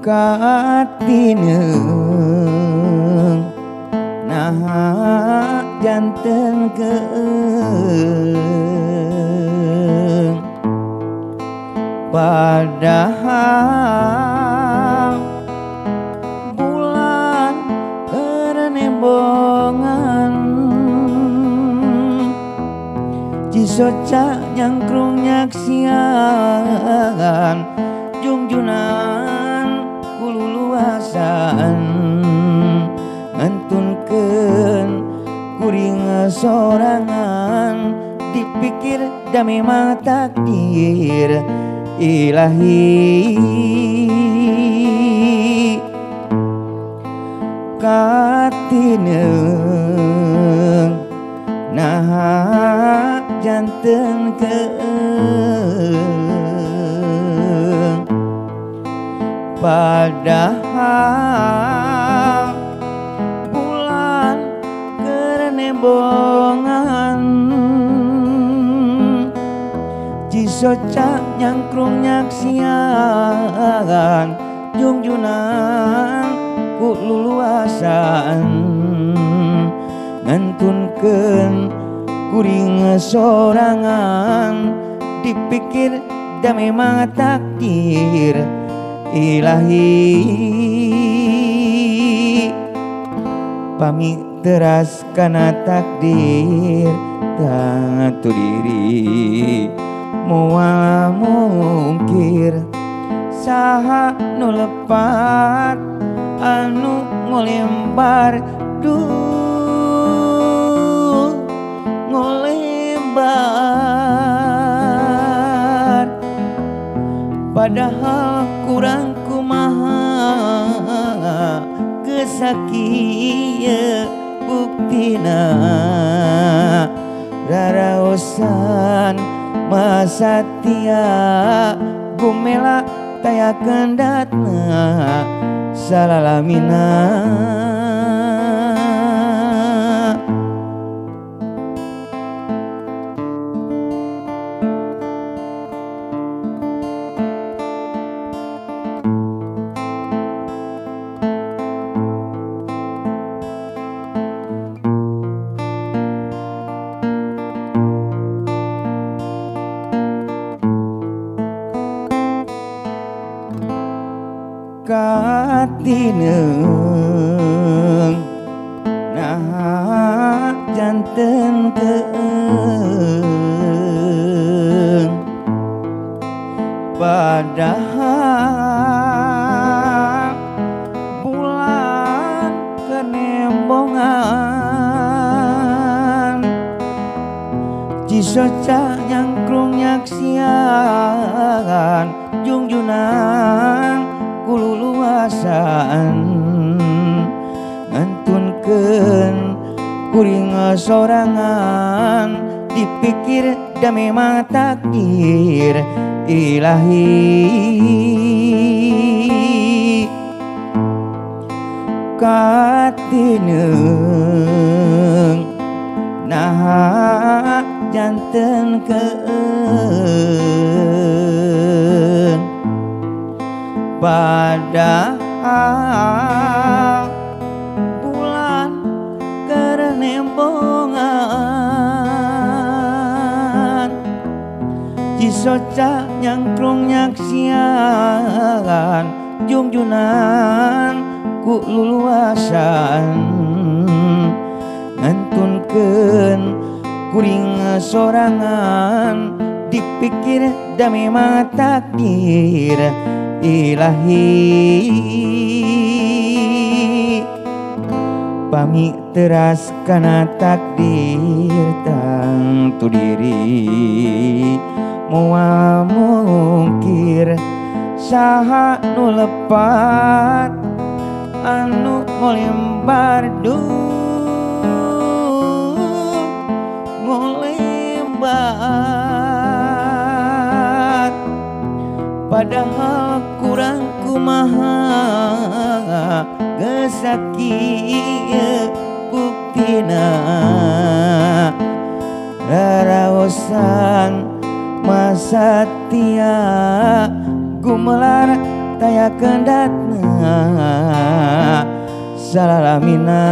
Katineung naha janten keung, padahal bulan keur nembongan. Cisoca nyangkrung nyaksian jungjunan kululuasan, ngantunkeun kuring sorangan, dipikir da memang takdir ilahi. Katineung naha janten keung, padahal bulan keur nembongan. Cisoca nyangkrung nyaksian jungjunan ku luluasan, ngantunkeun kuring sorangan, dipikir da memang takdir ilahi. Pami teras kana takdir tatu diri moal mungkir, saha nu lepat anu ngolembar duh ngolembar, padahal kurang kumaha geus sakieu buktina, raraosan masatia gumela taya kendatna salalamina. Katineung naha janten keung, padahal bulan keur nembongan. Cisoca nyangkrung nyaksian jungjunan kululuasan, ngantunkeun kuring sorangan, dipikir da memang takdir ilahi. Katineung naha janten keung, padahal bulan keur nembongan. Cisoca nyangkrung nyaksian jungjunan ku luluasan, ngantunkeun kuring sorangan, dipikir da memang takdir ilahi. Pami teras kana takdir tangtu diri moal mungkir, saha nu lepat anu ngolembar duh ngolembar, padahal kurang kumaha geus sakieu buktina, raraosan masatia gumelar taya kendatna salalamina.